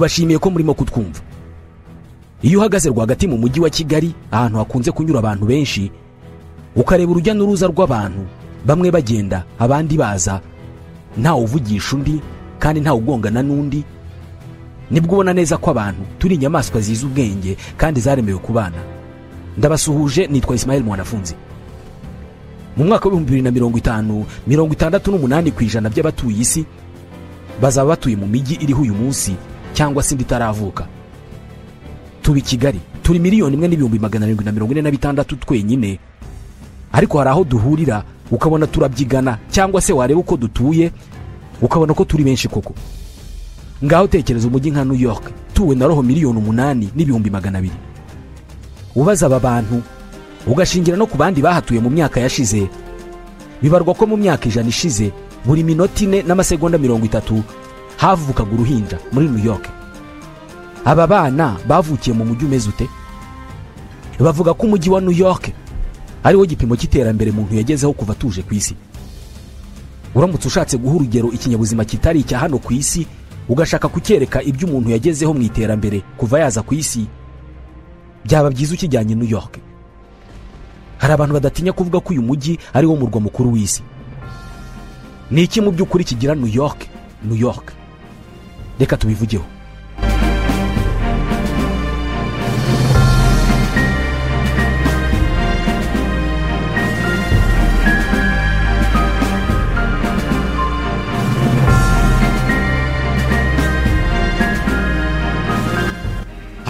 Tubashimiye ko murimo kutwumva. Iyo uhagaze rwagati mu mujyi wa Kigali, ahantu hakunze kunyura abantu benshi, ukareba urujya n'uruza rw'abantu, bamwe bagenda abandi baza, ntawe uvugisha undi kandi ntawe ugongana n'undi, nibwo ubona neza ko abantu turi inyamaswa zizi ubwenge kandi zaremewe kubana. Ndabasuhuje, nitwa Ismael Mwanafunzi. Mu mwaka wa 2050, 68% by'abatuye isi bazaba batuye mu mijyi iriho uyu munsi cyangwa se indi itaravuka. Tuba Kigali turi 1,746,000 twenyine, ariko hari aho duhurira ukabona turabyigana, cyangwa se wareba uko dutuye ukabona ko turi benshi koko. Ngaho tekereza umujyi nka New York tuwe na roho 8,200,000. Ubaza aba bantu ugashingira no ku bandi bahatuye mu myaka yashize, bibarwa ko mu myaka 100 ishize buri minota 4 n'amasegonda 30 havukaga uruhinja muri New York. Aba bana bavukiye mu mujyi umeze ute? Bavuga ko umujyi wa New York ariwo gipimo cy'iterambere muntu yagezeho kuva tuje ku isi. Uramutse ushatse guha urugero ikinyabuzima kitari icya hano ku isi, ugashaka kucyereka ibyo umuntu yagezeho mu iterambere kuva yaza ku isi, byaba byiza ukijyanye New York. Hari abantu badatinya kuvuga ko uyu mujyi ari wo murwa mukuru w'isi. Ni iki mu by'ukuri kigira New York New York? Reka tubivugeho.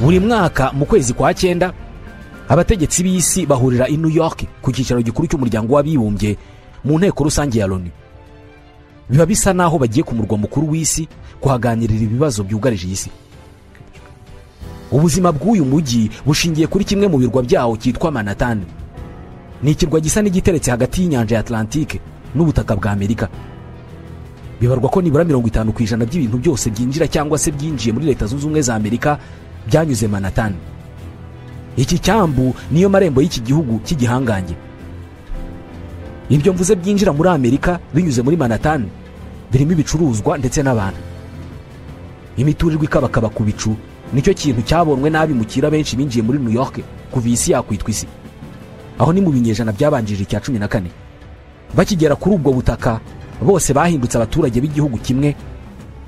Buri mwaka mu kwezi kwa 9 abategetsi b'isi bahurira i New York ku cyicaro gikuru cy'umuryango w'abibumbye mu nteko rusange ya Loni. Biba bisa naho bagiye ku murwa mukuru w'isi kuhaganirira ibibazo byugarije isi. Ubuzima bw'uyu mujyi bushingiye kuri kimwe mu birwa byawo cyitwa Manhattan. Ni ikirwa gisa n'igiteretse hagati y'inyanja ya Atlantique n'ubutaka bwa Amerika. Bibarwa ko nibura 50% by'ibintu byose byinjira cyangwa se byinjiye muri Leta Zunze Ubumwe za Amerika byanyuze Manhattan. Iki cyambu niyo marembo y'iki gihugu cy'igihangange. Ibyo mvuze byinjira muri Amerika binyuze muri Manhattan birimo ibicuruzwa ndetse n'abantu. Imiturirwa ikabakaba ku bicu nicyo kintu cyabonwe n'abimukira benshi binjiye muri New York kuva isi yakwitwa isi. Aho ni mu binyejana byabanjirije icya 14. Bakigera kuri ubwo butaka bose bahindutse abaturage b'igihugu kimwe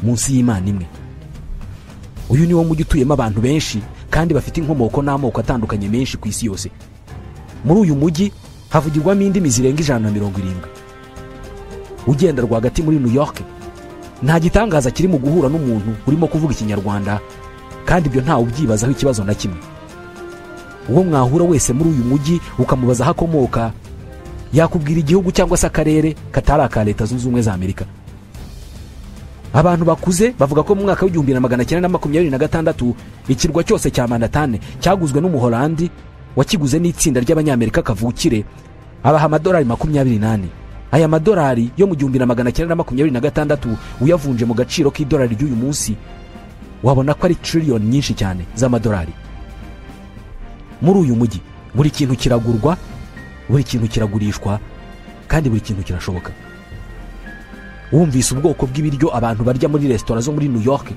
munsi y'Imana imwe. Uyu ni wo mujyi utuyemo abantu benshi kandi bafite inkomoko n'amoko atandukanye menshi ku isi yose. Muri uyu mujyi havugirwamo indimi zirenga 170. Ugenda rwagati muri New York nta gitangaza kiri mu guhura n'umuntu urimo kuvuga Ikinyarwanda, kandi ibyo ntawe ubyibazaho ikibazo na kimwe. Uwo mwahura wese muri uyu mujyi ukamubaza aho akomoka, yakubwira igihugu cyangwa se akarere katari aka Leta Zunze Ubumwe za Amerika. Abantu bakuze bavuga ko mu mwaka wa 1926 ikirwa cyose cya Manhattan cyaguzwe n'Umuholandi wakiguze n'itsinda ry'Abanyamerika kavukire, abaha amadolari 24. Aya madolari yo mu 1926 uyavunje mu gaciro k'idolari ry'uyu munsi wabona ko ari trillion nyinshi cyane z'amadolari. Muri uyu mujyi buri kintu kiragurwa, buri kintu kiragurishwa, kandi buri kintu kirashoboka. Wumvise ubwoko bw'ibiryo abantu barya muri resitora zo muri New York,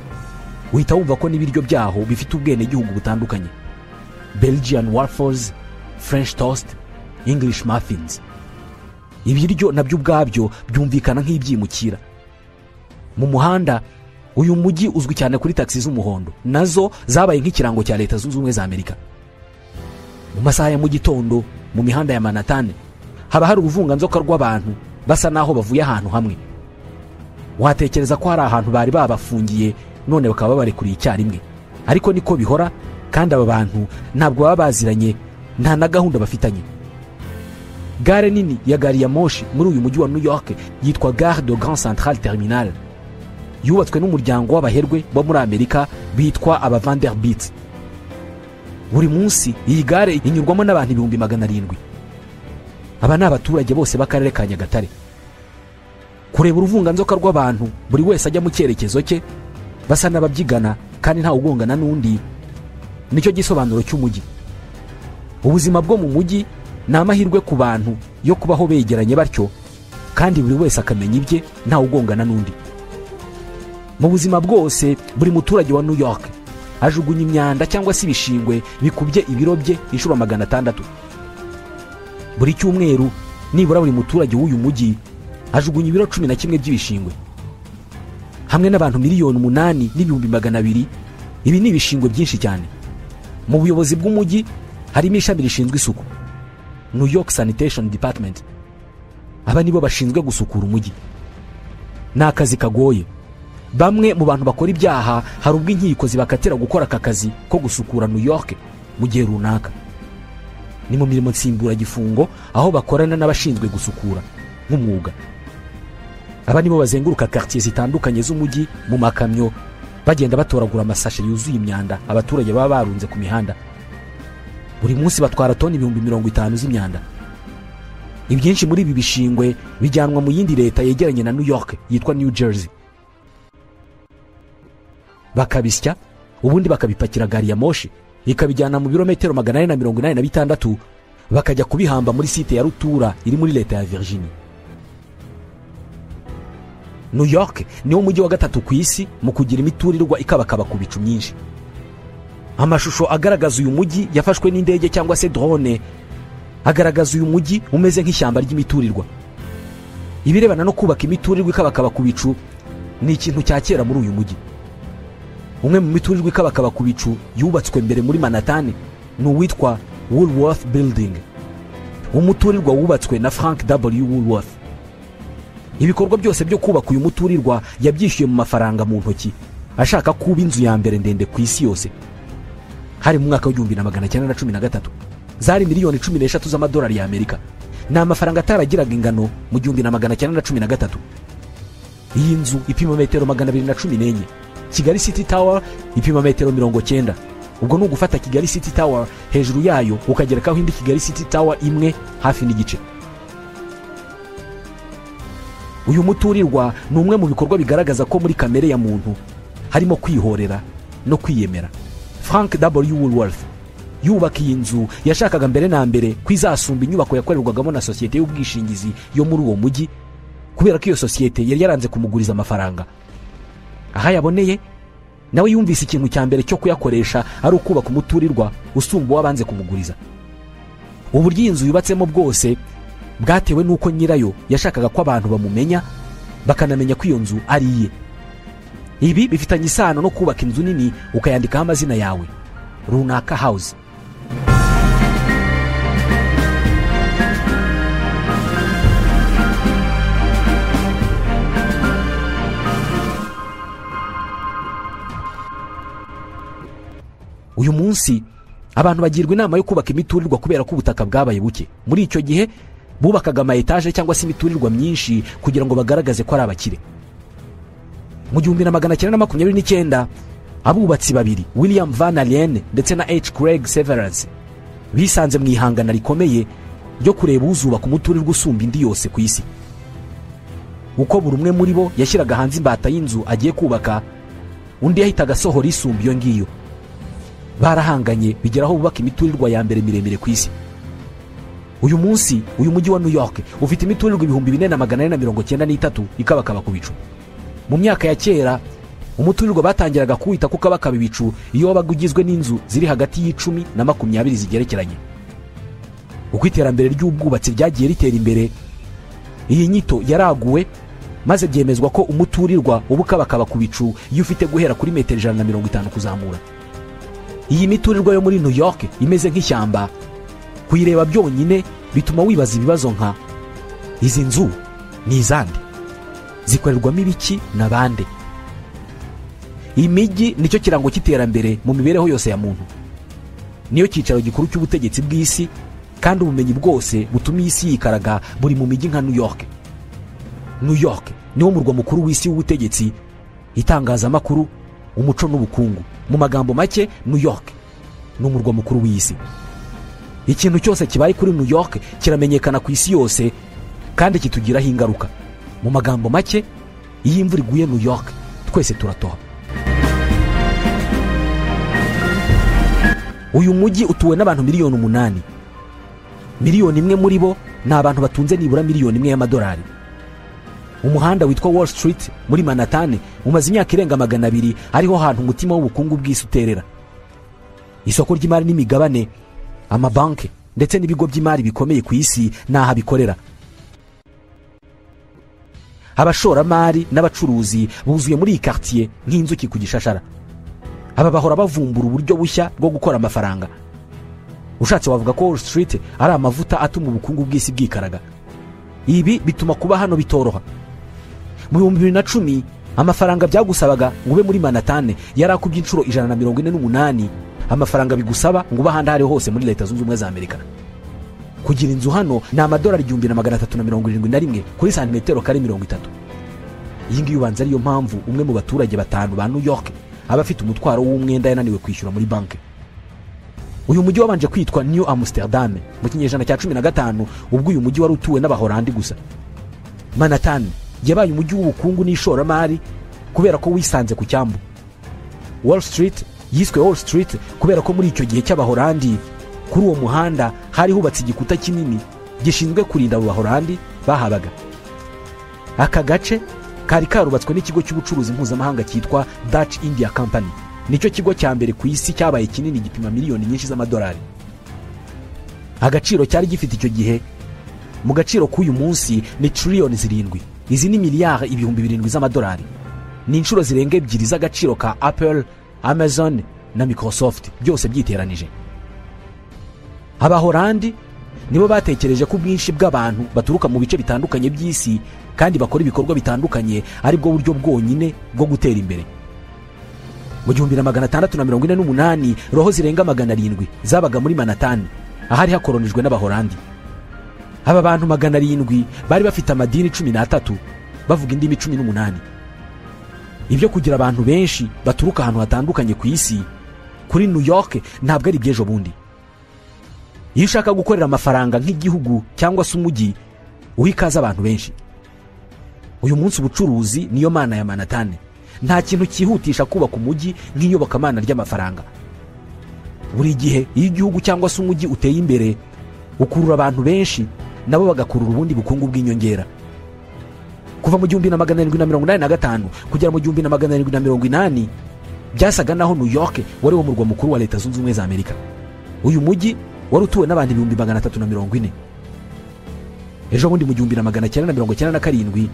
uhita wumva ko n'ibiryo byaho bifite ubwenegihugu butandukanye. Belgian waffles, French toast, English muffins. Ibiryo nabyo ubwabyo byumvikana nk'ibyimukira. Mu muhanda uyu mujyi uzwi cyane kuri taxi z'umuhondo, nazo zabaye nk'ikirango cya Leta Zunze Ubumwe za Amerika. Mu masaha ya mu gitondo mu mihanda ya Manhattan haba hari uruvunganzoka rw'abantu basa naho bavuye ahantu hamwe. Watekereza ko hari ahantu bari babafungiye none bakaba babarekuriye icyarimwe, ariko niko bihora, kandi aba bantu ntabwo baba baziranye, nta na gahunda bafitanye. Gare nini ya gari ya moshi muri uyu mujyi wa New York yitwa Gare de Grand Central Terminal, yubatswe n'umuryango w'abaherwe bo muri Amerika bitwa aba Vanderbilt. Buri munsi iyi gare inyurwamo n'abantu 700,000. Aba ni abaturage bose b'akarere ka Nyagatare. Kureba uruvunganzoka rw'abantu buri wese ajya mu cyerekezo cye, basa n'ababyigana kandi ntawe ugongana n'undi, nicyo gisobanuro cy'umujyi. Ubuzima bwo mu mujyi ni amahirwe ku bantu yo kubaho begeranye batyo, kandi buri wese akamenya ibye ntawe ugongana n'undi. Mu buzima bwose buri muturage wa New York ajugunya imyanda cyangwa se ibishingwe bikubye ibiro bye inshuro 600. Buri cyumweru nibura buri muturage w'uyu mujyi ajugunya ibiro 11 by'ibishingwe. Hamwe n'abantu 8,200,000, ibi ni ibishingwe byinshi cyane. Mu buyobozi bw'umujyi harimo ishami rishinzwe isuku, New York Sanitation Department. Aba nibo bashinzwe gusukura umujyi. Ni akazi kagoye. Bamwe mu bantu bakora ibyaha hari ubwo inkiko zibakatira gukora aka kazi ko gusukura New York mu gihe runaka. Ni mu mirimo nsimburagifungo aho bakorana n'abashinzwe gusukura nk'umwuga. Aba nibo bazenguruka quartier zitandukanye z'umujyi mu makamyo bagenda batoragura amasashe yuzuye imyanda abaturage baba barunze ku mihanda. Buri munsi batwara toni 50,000 z'imyanda. Ibyinshi muri ibi bishingwe bijyanwa mu yindi leta yegeranye na New York yitwa New Jersey. Bakabisya ubundi bakabipakira gari ya moshi ikabijyana mu birometero 486 bakajya kubihamba muri site ya Rutura iri muri leta ya Virginia. New York niwo mujyi wa gatatu ku isi mu kugira imiturirwa ikabakaba ku bicu myinshi. Amashusho agaragaza uyu mujyi yafashwe n'indege cyangwa se drone agaragaza uyu mujyi umeze nk'ishyamba ry'imiturirwa. Ibirebana no kubaka imiturirwa ikabakaba ku bicu ni ikintu cya kera muri uyu mujyi. Umwe mu miturirwa ikabakaba ku bicu yubatswe mbere muri Manhattan ni uwitwa Woolworth Building. Umuturirwa wubatswe na Frank W. Woolworth. Ibikorwa byose byo kubaka uyu muturirwa yabyishyuye mu mafaranga mu ntoki, ashaka kuba inzu ya mbere ndende ku isi yose. Hari mu mwaka wa 1913 zari miliyoni 13 z'amadolari ya Amerika. Ni amafaranga ataragiraga ingano mu 1913. Iyi nzu ipima metero 214. Kigali City Tower ipima metero 90. Ubwo ni ugufata Kigali City Tower hejuru yayo ukagerekaho indi Kigali City Tower imwe hafi n'igice. Uyu muturirwa ni umwe mu bikorwa bigaragaza ko muri kamere ya muntu harimo kwihorera no kwiyemera. Frank W. Woolworth yubaka iyi nzu yashakaga mbere na mbere kwizasumba inyubako yakorerwagamo na sosiyete y'ubwishingizi yo muri uwo mujyi, kubera ko iyo sosiyete yari yaranze kumuguriza amafaranga. Aha yaboneye nawe yumvise ikintu cya mbere cyo kuyakoresha ari ukubaka umuturirwa usumba uwabanze kumuguriza. Uburyo iyi nzu yubatsemo bwose bwatewe nuko nyirayo yashakaga ko abantu bamumenya bakanamenya ko iyo nzu ari iye. Ibi bifitanye isano no kubaka inzu nini ukayandikaho amazina yawe, Runaka House. Uyu munsi abantu bagirwa inama yo kubaka imiturirwa kubera ko ubutaka bwabaye buke. Muri icyo gihe bubakaga ama etaje cyangwa se imiturirwa myinshi kugira ngo bagaragaze ko ari abakire. Mu 1929 abubatsi babiri William Van Allen ndetse na H. Craig Severance bisanze mu ihangana rikomeye ryo kureba uzubaka umuturirwa usumba indi yose ku isi. Uko buri umwe muri bo yashyiraga hanze imbata y'inzu agiye kubaka, undi yahitaga asohora isumba iyo ngiyo. Barahanganye bigeraho bubaka imiturirwa ya mbere miremire ku isi. Uyu munsi uyu mujyi wa New York ufite imiturirwa 2493 ikabakaba ku bicu. Mu myaka ya kera umuturirwa batangiraga kuwita ko kabakaba ibicu iyo wabaga ugizwe n'inzu ziri hagati y'10 na 20 zigerekeranye. Uko iterambere ry'ubwubatsi ryagiye ritera imbere, iyi nyito yaraguwe maze byemezwa ko umuturirwa uba ukabakaba ku bicu iyo ufite guhera kuri metero 150 kuzamura. Iyi miturirwa yo muri New York imeze nk'ishyamba. Kuyireba byonyine bituma wibaza ibibazo nka izi nzu ni izande, zikorerwamo ibiki na bande? Imijyi nicyo kirango cy'iterambere mu mibereho yose ya muntu. Niyo cyicaro gikuru cy'ubutegetsi bw'isi, kandi ubumenyi bwose butuma isi yikaraga buri mu mijyi nka New York. New York niwo murwa mukuru w'isi w'ubutegetsi, itangazamakuru, umuco n'ubukungu. Mu magambo make, New York ni umurwa mukuru w'isi. Ikintu cyose kibaye kuri New York kiramenyekana ku isi yose kandi kitugiraho ingaruka. Mu magambo make, iyo imvura iguye New York twese turatoha. Uyu mujyi utuwe n'abantu 8,000,000. 1 miliyoni muri bo ni abantu batunze nibura 1 miliyoni y'amadolari. Umuhanda witwa Wall Street muri Manhattan umaze imyaka irenga 200 ariho hantu umutima w'ubukungu bw'isi uterera. Isoko ry'imari n'imigabane, amabanki ndetse n'ibigo by'imari bikomeye ku isi naha bikorera. Abashoramari n'abacuruzi buzuye muri iyi quartier nk'inzuki ku gishashara. Aba bahora bavumbura uburyo bushya bwo gukora amafaranga. Ushatse wavuga ko Wall Street ari amavuta atuma ubukungu bw'isi bwikaraga. Ibi bituma kuba hano bitoroha. Mu 2010 amafaranga byagusabaga ngo ube muri Manhattan yarakubye inshuro 148 amafaranga bigusaba ngo ube ahandi ahari hose muri Leta Zunze Ubumwe za Amerika. Kugira inzu hano ni amadolari 1371 kuri santimetero kare 30. Iyi ngiyi ubanza ariyo mpamvu umwe mu baturage batanu ba New York aba afite umutwaro w'umwenda yananiwe kwishyura muri banki. Uyu mujyi wabanje kwitwa New Amsterdam mu kinyejana cya 15 ubwo uyu mujyi wari utuwe n'Abahorandi gusa. Manhattan yabaye umujyi w'ubukungu n'ishoramari kubera ko wisanze ku cyambu. Wall Street yiswe Wall Street kubera ko muri icyo gihe cy'Abahorandi kuri uwo muhanda hari hubatse igikuta kinini gishinzwe kurinda abo Bahorandi bahabaga. Aka gace kari karubatswe n'ikigo cy'ubucuruzi mpuzamahanga cyitwa Dutch India Company. Nicyo kigo cya mbere ku isi cyabaye kinini gipima miliyoni nyinshi z'amadolari. Agaciro cyari gifite icyo gihe mu gaciro k'uyu munsi ni triliyoni 7. Izi ni miliyari 7,000 z'amadolari. Ni inshuro zirenga 2 z'agaciro ka Apple, Amazon na Microsoft byose byiteranije. Abahorandi nibo batekereje ko ubwinshi bw'abantu baturuka mu bice bitandukanye by'isi kandi bakora ibikorwa bitandukanye ari bwo buryo bwonyine bwo gutera imbere. Mu 1648 roho zirenga 700 zabaga muri Manhattan ahari hakoronijwe n'Abahorandi. Aba bantu 700 bari bafite amadini 13 bavuga indimi 18. Ibyo kugira abantu benshi baturuka ahantu hatandukanye ku isi kuri New York ntabwo ari byejo bundi. Iyo ushaka gukorera amafaranga nk'igihugu cyangwa se umujyi uhikaza abantu benshi. Uyu munsi ubucuruzi niyo mana ya Manhattan. Nta kintu cyihutisha kubaka umujyi nk'iyobokamana ry'amafaranga. Buri gihe iyo igihugu cyangwa se umujyi uteye imbere ukurura abantu benshi nabo bagakurura ubundi bukungu bw'inyongera. Kuva mu 1785 kugera mu 1780 byasaga naho New York wari wo murwa mukuru wa Leta Zunze Ubumwe za Amerika. Uyu mujyi wari utuwe n'abantu 340,000. Ejo bundi mu 1997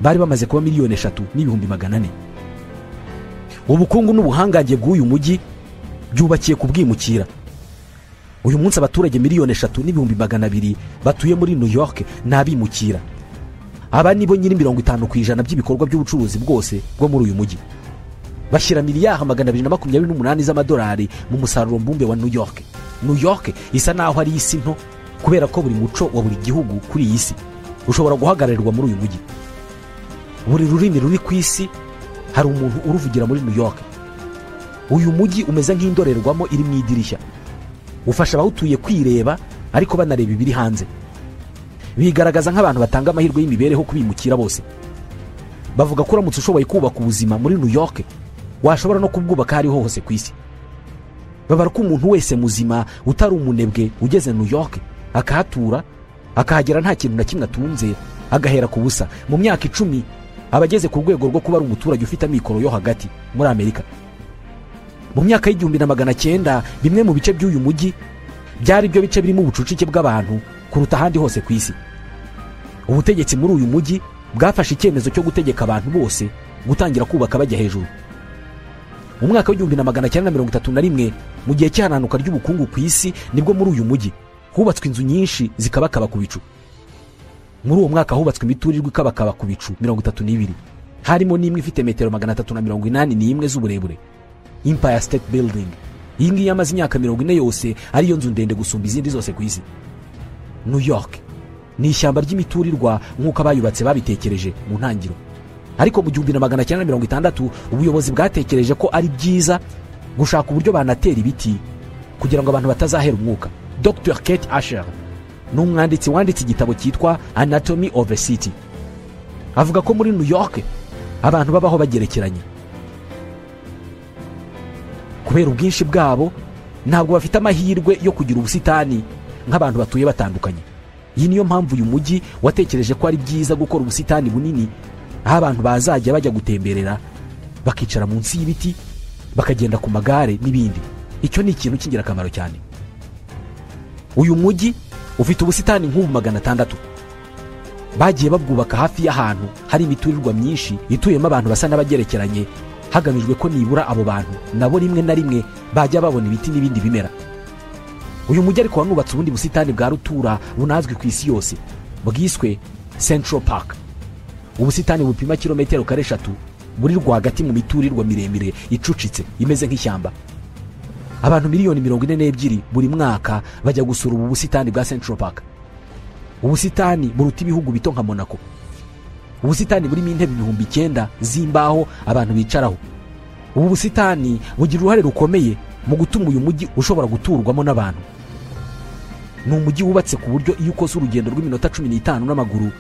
bari bamaze kuba 3,400,000. Ubukungu n'ubuhangange bw'uyu mujyi byubakiye ku bwimukira. Uyu munsi abaturage 3,200,000 batuye muri New York n'abimukira. Aba nibo nyiri 50% by'ibikorwa by'ubucuruzi bwose bwo muri uyu mujyi. Bashyira miliyari 228 z'amadolari mu musaruro mbumbe wa New York. New York isa naho ari isi nto kubera ko buri muco wa buri gihugu kuri iyi si ushobora guhagararirwa muri uyu mujyi. Buri rurimi ruri ku isi hari umuntu uruvugira muri New York. Uyu mujyi umeze nk'indorerwamo iri mu idirishya. Ufasha abawutuye kwireba ariko banareba ibiri hanze. Bigaragaza nk'abantu batanga amahirwe y'imibereho kubimukira bose. Bavuga ko uramutse ushoboye kubaka ubuzima muri New York washobora no kubwubaka hariho hose ku isi. Babara ko umuntu wese muzima utari umunebwe ugeze New York akahatura akahagera nta kintu na kimwe atunze agahera ku busa mu myaka 10 abageze ku rwego rwo kuba ari umuturage ufite amikoro yo hagati muri Amerika. Mu myaka y'1900 bimwe mu bice by'uyu mujyi byari byo bice birimo ubucucike bw'abantu kuruta ahandi hose ku isi. Ubutegetsi muri uyu mujyi bwafashe icyemezo cyo gutegeka abantu bose gutangira kubaka bajya hejuru. Mu mwaka wa 1931 mu gihe cy'ihananuka ry'ubukungu ku isi nibwo muri uyu mujyi hubatswe inzu nyinshi zikabakaba ku bicu. Muri uwo mwaka hubatswe imiturirwa ikabakaba ku bicu 32 harimo n'imwe ifite metero 381 z'uburebure, Empire State Building. Iyi ngiyi yamaze imyaka 40 yose ariyo nzu ndende gusumba izindi zose ku isi. New York ni ishyamba ry'imiturirwa nk'uko abayubatse babitekereje mu ntangiro. Ariko mu 1960 ubuyobozi bwatekereje ko ari byiza gushaka uburyo banatera ibiti kugira ngo abantu batazahera umwuka. Dr. Kate Asher ni umwanditsi wanditse igitabo cyitwa Anatomy of a City. Avuga ko muri New York abantu babaho bagerekeranye. Kubera ubwinshi bwabo ntabwo bafite amahirwe yo kugira ubusitani nk'abantu batuye batandukanye. Iyi niyo mpamvu uyu mujyi watekereje ko ari byiza gukora ubusitani bunini aho abantu bazajya bajya gutemberera, bakicara munsi y'ibiti, bakagenda ku magare n'ibindi. Icyo ni ikintu cy'ingirakamaro cyane. Uyu mujyi ufite ubusitani nk'ubu 600. Bagiye babwubaka hafi y'ahantu hari imiturirwa myinshi ituyemo abantu basa n'abagerekeranye, hagamijwe ko nibura abo bantu nabo rimwe na rimwe bajya babona ibiti n'ibindi bimera. Uyu mujyi ariko wanubatse ubundi busitani bwa rutura bunazwi ku isi yose bwiswe Central Park. Ubusitani bupima kilometero kare 3 buri rwagati mu miturirwa miremire icucitse imeze nk'ishyamba. Abantu miliyoni 42 buri mwaka bajya gusura ubu busitani bwa Central Park. Ubusitani buruta ibihugu bito nka Monaco. Ubusitani burimo intebe 9000 z'imbaho abantu bicaraho. Ubu busitani bugira uruhare rukomeye mu gutuma uyu mujyi ushobora guturwamo n'abantu. Ni umujyi wubatse ku buryo iyo ukoze urugendo rw'iminota 15 n'amaguru,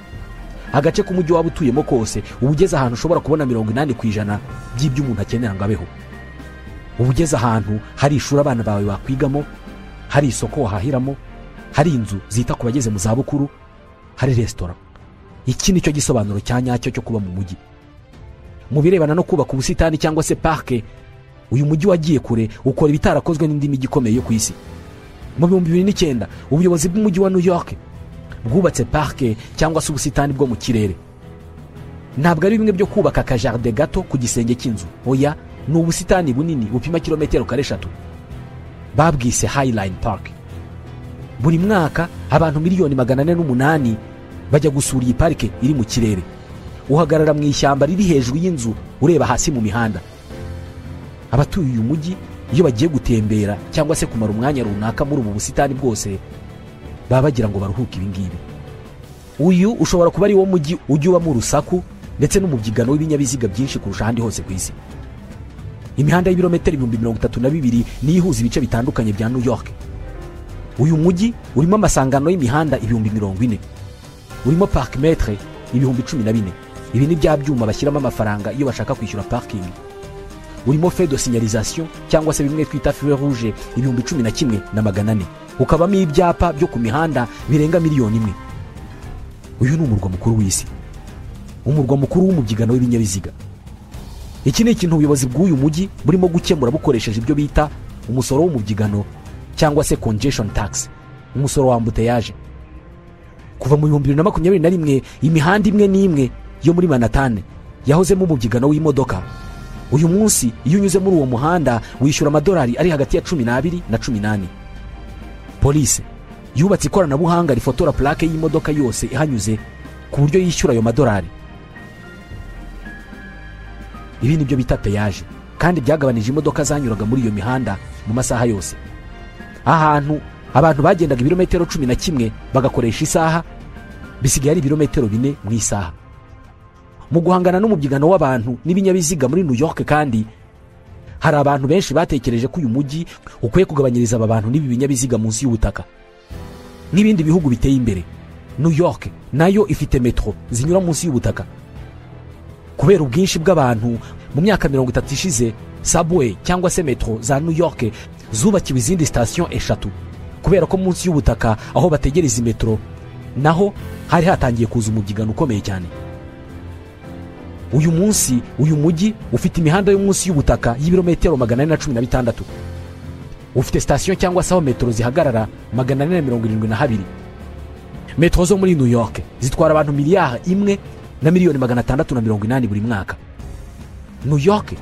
agace k'umujyi waba utuyemo kose uba ugeze ahantu ushobora kubona 80% by'ibyo umuntu akenera ngo abeho. Uba ugeze ahantu hari ishuri abana bawe bakwigamo, hari isoko wahahiramo, hari inzu zita ku bageze mu zabukuru, hari resitora. Iki nicyo gisobanuro cya nyacyo cyo kuba mu mujyi. Mu birebana no kubaka ubusitani cyangwa se parke, uyu mujyi wagiye kure ukora ibitarakozwe n'indi mijyi ikomeye yo ku isi. Mu 2009 ubuyobozi bw'umujyi wa New York bwubatse parke cyangwa se ubusitani bwo mu kirere. Ntabwo ari bimwe byo kubaka akajarde gato ku gisenge cy'inzu. Oya, ni ubusitani bunini bupima kilometero kare 3. Babwise Highline Park. Buri mwaka abantu miliyoni 408 bajya gusura iyi parike iri mu kirere. Uhagarara mu ishyamba riri hejuru y'inzu ureba hasi mu mihanda. Abatuye uyu mujyi iyo bagiye gutembera cyangwa se kumara umwanya runaka muri ubu busitani bwose baba bagira ngo baruhuke ibi ngibi. Uyu ushobora kuba ari wo mujyi ujya ubamo urusaku ndetse n'umubyigano w'ibinyabiziga byinshi kurusha ahandi hose ku isi. Imihanda y'ibirometero 32,000 niyo ihuza ibice bitandukanye bya New York. Uyu mujyi urimo amasangano y'imihanda 40,000. Urimo park metre 14,000. Ibi ni bya byuma bashyiramo amafaranga iyo bashaka kwishyura parking. Urimo feu de signalisation cyangwa se bimwe twita feu rouge 11,400. Ukabamo ibyapa byo ku mihanda birenga miliyoni 1. Uyu ni umurwa mukuru w'isi, umurwa mukuru w'umubyigano w'ibinyabiziga. Iki ni ikintu ubuyobozi bw'uyu mujyi burimo gukemura bukoresheje ibyo bita umusoro w'umubyigano cyangwa se congestion tax, umusoro wa embouteillage. Kuva mu 2021 imihanda imwe n'imwe yo muri Manhattan yahozemo umubyigano w'imodoka. Uyu munsi iyo unyuze muri uwo muhanda wishyura amadolari ari hagati ya 12 na 18. Police yubatse ikoranabuhanga rifotora plaque y'imodoka yose ihanyuze ku buryo yishyura ayo madolari. Ibi nibyo bita peyaje, kandi byagabanije imodoka zanyuraga muri iyo mihanda mu masaha yose. Ahantu abantu bagendaga ibirometero 11 bagakoresha isaha, bisigaye ari ibirometero 4 mu isaha. Mu guhangana n'umubyigano w'abantu n'ibinyabiziga muri New York kandi hari abantu benshi batekereje ko uyu mujyi ukwiye kugabanyiriza aba bantu n'ibi binyabiziga munsi y'ubutaka. N'ibindi bihugu biteye imbere, New York nayo ifite metro zinyura munsi y'ubutaka. Kubera ubwinshi bw'abantu mu myaka 30 ishize, subway cyangwa se metro za New York zubakiwe izindi station 3, kubera ko munsi y'ubutaka aho bategereza metro naho hari hatangiye kuza umubyigano ukomeye cyane. Uyu munsi uyu mujyi ufite imihanda yo munsi y'ubutaka y'ibirometero 416. Ufite station cyangwa se aho metro zihagarara 472. Metro zo muri New York zitwara abantu miliyari 1 na miliyoni 680 buri mwaka. New York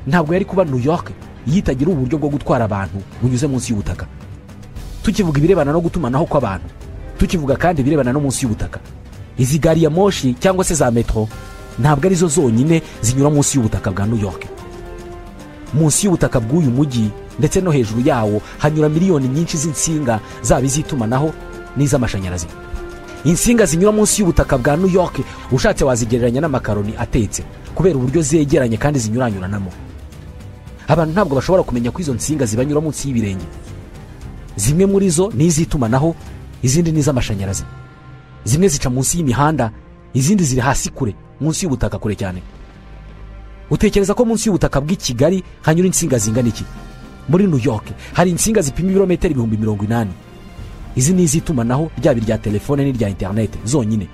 ntabwo yari kuba New York yitagira uburyo bwo gutwara abantu bunyuze munsi y'ubutaka. Tukivuga ibirebana no gutumanaho kw'abantu, tukivuga kandi ibirebana no munsi y'ubutaka. Izi gari ya moshi cyangwa se za metro ntabwo arizo zonyine zinyura munsi y'ubutaka bwa New York. Munsi y'ubutaka bw'uyu mujyi ndetse no hejuru yawo hanyura miliyoni nyinshi z'insinga zaba izitumanaho n'iz'amashanyarazi. Insinga zinyura munsi y'ubutaka bwa New York ushatse wazigereranya n'amakaroni atetse, kubera uburyo zegeranye kandi zinyuranyuranamo. Abantu ntabwo bashobora kumenya ko izo nsinga zibanyura munsi y'ibirenge. Zimwe muri zo ni izitumanaho, izindi ni iz'amashanyarazi. Zimwe zica munsi y'imihanda, izindi ziri hasi kure munsi y'ubutaka kure cyane. Utekereza ko munsi y'ubutaka bw'i Kigali hanyura insinga zingana iki? Muri New York hari insinga zipima ibirometero 80,000. Izi ni iz'itumanaho ryaba irya telefone n'irya interineti zonyine.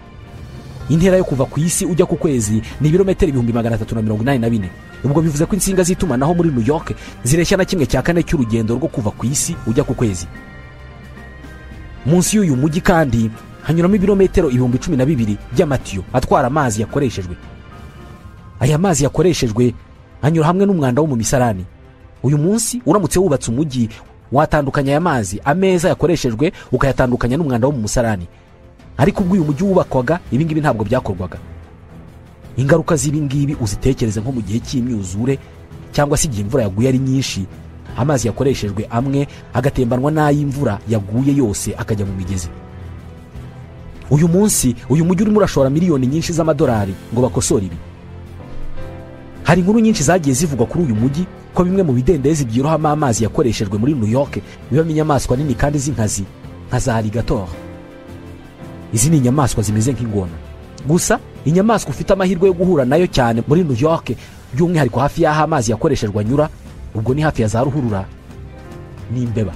Intera yo kuva ku isi ujya ku kwezi ni ibirometero 384,000. Ubwo bivuze ko insinga z'itumanaho muri New York zireshya na 1/4 cy'urugendo rwo kuva ku isi ujya ku kwezi. Munsi y'uyu mujyi kandi hanyuramo ibirometero 12,000 by'amatiyo atwara amazi yakoreshejwe. Aya mazi yakoreshejwe anyura hamwe n'umwanda wo mu misarani. Uyu munsi uramutse wubatse umujyi watandukanya aya mazi ameza yakoreshejwe ukayatandukanya n'umwanda wo mu musarani. Ariko ubwo uyu mujyi wubakwaga ibi ngibi ntabwo byakorwaga. Ingaruka z'ibi ngibi uzitekereze nko mu gihe cy'imyuzure cyangwa se igihe imvura yaguye ari nyinshi, amazi yakoreshejwe amwe agatembanwa n'ay'imvura yaguye yose akajya mu migezi. Uyu munsi uyu mujyi urimo urashora miliyoni nyinshi z'amadolari ngo bakosore ibi. Hari inkuru nyinshi zagiye zivugwa kuri uyu mujyi ko bimwe mu bidendezi byirohamo amazi yakoreshejwe muri New York bibamo inyamaswa nini kandi z'inkazi nka za alligator. Izi ni inyamaswa zimeze nk'ingona. Gusa inyamaswa ufite amahirwe yo guhura nayo cyane muri New York, by'umwihariko hafi y'aho amazi yakoreshejwe anyura, ubwo ni hafi ya za ruhurura, ni imbeba.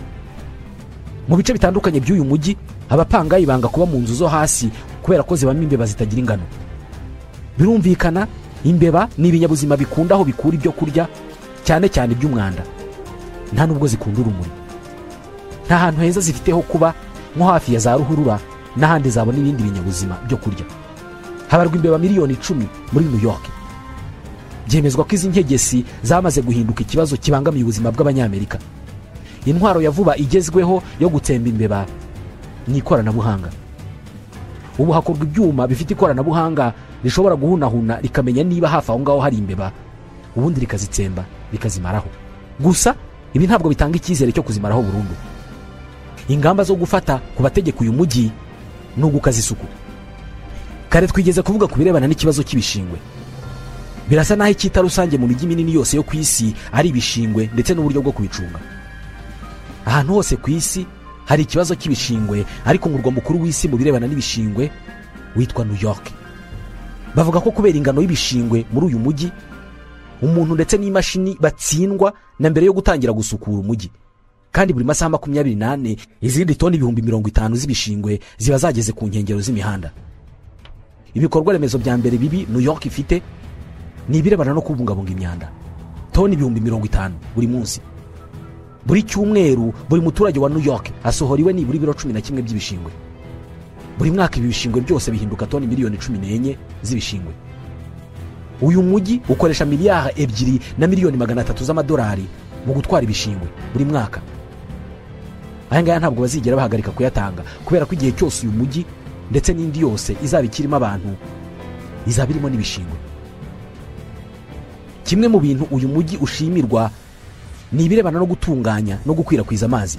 Mu bice bitandukanye by'uyu mujyi abapangayi banga kuba mu nzu zo hasi kubera ko zibamo imbeba zitagira ingano. Birumvikana imbeba ni ibinyabuzima bikunda aho bikura ibyo kurya, cyane cyane iby'umwanda. Nta nubwo zikunda urumuri. Nta hantu heza zifite ho kuba nko hafi ya za ruhurura n'ahandi zabona ibindi binyabuzima byo kurya. Habarwa imbeba 10,000,000 muri New York. Byemezwa ko izi nkegesi zamaze guhinduka ikibazo kibangamiye ubuzima bw'Abanyamerika. Intwaro ya vuba igezweho yo gutsemba imbeba ni ikoranabuhanga. Ubu hakorwa ibyuma bifite ikoranabuhanga rishobora guhunahuna rikamenya niba hafi aho ngaho hari imbeba, ubundi rikazitsemba rikazimaraho. Gusa ibi ntabwo bitanga icyizere cyo kuzimaraho burundu. Ingamba zo gufata ku bategeka uyu mujyi ni ugukaza isuku. Kare twigeze kuvuga ku birebana n'ikibazo cy'ibishingwe. Birasa naho icyita rusange mu mijyi minini yose yo ku isi ari ibishingwe ndetse n'uburyo bwo kubicunga. Ahantu hose ku isi hari ikibazo cy'ibishingwe, ariko umurwa mukuru w'isi mu birebana n'ibishingwe witwa New York. Bavuga ko kubera ingano y'ibishingwe muri uyu mujyi, umuntu ndetse n'imashini batsindwa na mbere yo gutangira gusukura umujyi. Kandi buri masaha 24 izindi toni 50,000 z'ibishingwe ziba zageze ku nkengero z'imihanda. Ibikorwa remezo bya mbere bibi New York ifite ni ibirebana no kubungabunga imyanda. Toni 50,000 buri munsi. Buri cyumweru buri muturage wa New York asohora iwe nibura ibiro 11 by'ibishingwe. Buri mwaka ibi bishingwe byose bihinduka toni 14,000,000 z'ibishingwe. Uyu mujyi ukoresha 2,300,000,000 z'amadolari mu gutwara ibishingwe buri mwaka. Aya ngaya ntabwo bazigera bahagarika kuyatanga kubera ko igihe cyose uyu mujyi ndetse n'indi yose izaba ikirimo abantu izaba irimo n'ibishingwe. Kimwe mu bintu uyu mujyi ushimirwa ni ibirebana no gutunganya no gukwirakwiza amazi.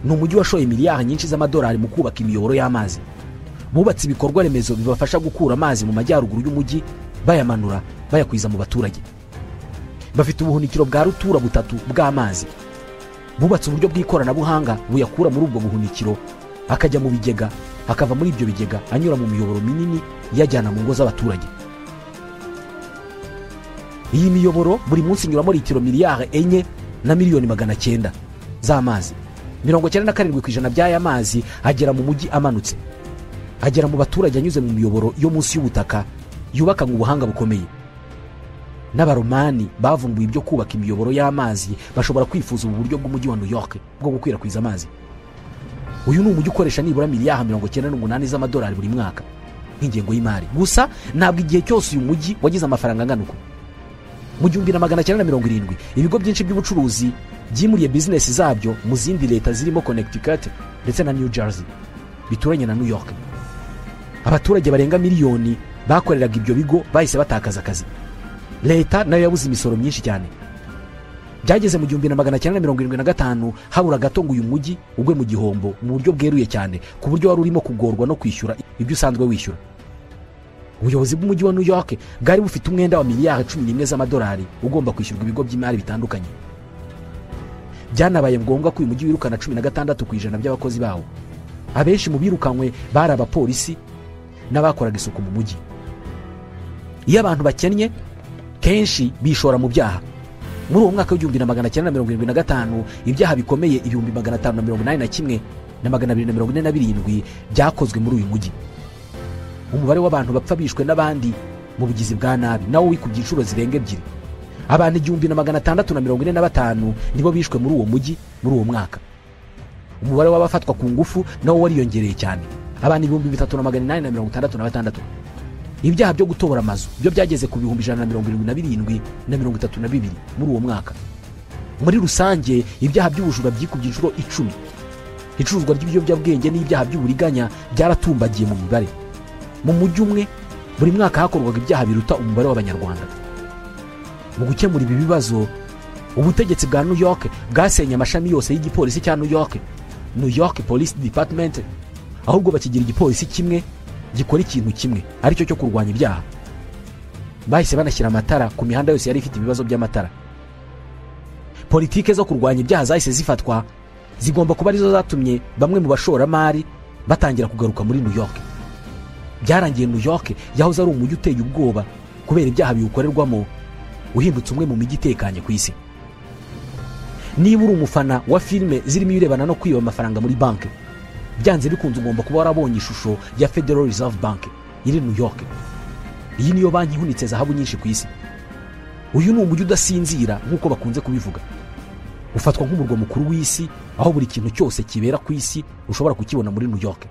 Ni umujyi washoye miliyari nyinshi z'amadolari mu kubaka imiyoboro y'amazi. Bubatse ibikorwa remezo bibafasha gukura amazi mu majyaruguru y'umujyi bayamanura bayakwiza mu baturage. Bafite ubuhunikiro bwa rutura butatu bw'amazi. Bubatse uburyo bw'ikoranabuhanga buyakura muri ubwo buhunikiro akajya mu bigega, akava muri ibyo bigega anyura mu miyoboro minini yajyana mu ngo z'abaturage. Iyi miyoboro buri munsi inyuramo litiro 4,900,000,000 z'amazi. 97% by'aya mazi agera mu mujyi amanutse, agera mu baturage anyuze mu miyoboro yo munsi y'ubutaka yubakanywe ubuhanga bukomeye. N'abaromani bavumbuye ibyo kubaka imiyoboro y'amazi bashobora kwifuza ubu buryo bw'umujyi wa New York bwo gukwirakwiza amazi. Uyu ni umujyi ukoresha nibura 98,000,000,000 z'amadolari buri mwaka nk'ingengo y'imari. Gusa ntabwo igihe cyose uyu mujyi wagize amafaranga angana uko. Mu 1970 ibigo byinshi by'ubucuruzi byimuriye business zabyo mu zindi leta zirimo Connecticut ndetse na New Jersey bituranye na New York. Abaturage barenga miliyoni bakoreraga ibyo bigo bahise batakaza akazi. Leta nayo yabuze imisoro myinshi cyane. Byageze mu 1975 habura gato ngo uyu mujyi ugwe mu gihombo mu buryo bweruye cyane, ku buryo wari urimo kugorwa no kwishyura ibyo usanzwe wishyura. Ubuyobozi bw'umujyi wa New York bwari bufite umwenda wa 11,000,000,000 z'amadolari ugomba kwishyurwa ibigo by'imari bitandukanye. Byanabaye ngombwa ko uyu mujyi wirukana 16% by'abakozi bawo. Abenshi mu birukanywe bari abapolisi n'abakoraga isuku mu mujyi. Iyo abantu bakennye kenshi bishora mu byaha. Muri uwo mwaka w'igihumbi na magana cyenda mirongo irindwi na gatanu ibyaha bikomeye 581 247 byakozwe muri uyu mujyi. Umubare w'abantu bapfa bishwe n'abandi mu bugizi bwa nabi nawo wikubye inshuro zirenga 2. Abantu 1645 nibo bishwe muri uwo mujyi muri uwo mwaka. Umubare w'abafatwa ku ngufu nawo wariyongereye cyane, abantu 3866. Ibyaha byo gutobora amazu byo byageze ku 177 na 32 muri uwo mwaka. Muri rusange ibyaha by'ubujura byikubye inshuro 10. Icuruzwa ry'ibiyobyabwenge n'ibyaha by'uburiganya byaratumbagiye mu mibare. Mu mujyi umwe buri mwaka hakorwaga ibyaha biruta umubare w'Abanyarwanda. Mu gukemura ibi bibazo, ubutegetsi bwa New York bwasenye amashami yose y'igipolisi cya New York, New York Police Department, ahubwo bakigira igipolisi kimwe gikora ikintu kimwe aricyo cyo kurwanya ibyaha. Bahise banashyira amatara ku mihanda yose yari ifite ibibazo by'amatara. Politike zo kurwanya ibyaha zahise zifatwa, zigomba kuba arizo zatumye bamwe mu bashoramari batangira kugaruka muri New York. Byarangiye New York yahoze ari umujyi uteye ubwoba kubera ibyaha biwukorerwamo, uhindutse umwe mu mijyi itekanye ku isi. Niba uri umufana wa filime zirimo ibirebana no kwiba amafaranga muri banki, byanze bikunze ugomba kuba warabonye ishusho ya Federal Reserve Bank iri New York. Iyi niyo banki ihunitse zahabu nyinshi ku isi. Uyu ni umujyi udasinzira nk'uko bakunze kubivuga. Ufatwa nk'umurwa mukuru w'isi, aho buri kintu cyose kibera ku isi ushobora kukibona muri New York.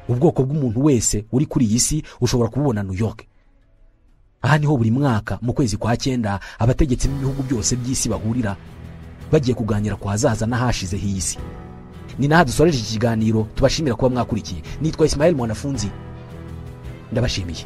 Ubwoko bw'umuntu wese uri kuri iyi si ushobora kububona New York. Aha niho buri mwaka mu kwezi kwa 9 abategetsi b'ibihugu byose by'isi bahurira bagiye kuganira ku hazaza n'ahashize h'iyi si. Ni naha dusoreje iki kiganiro, tubashimira kuba mwakurikiye. Nitwa Ismael Mwanafunzi, ndabashimiye.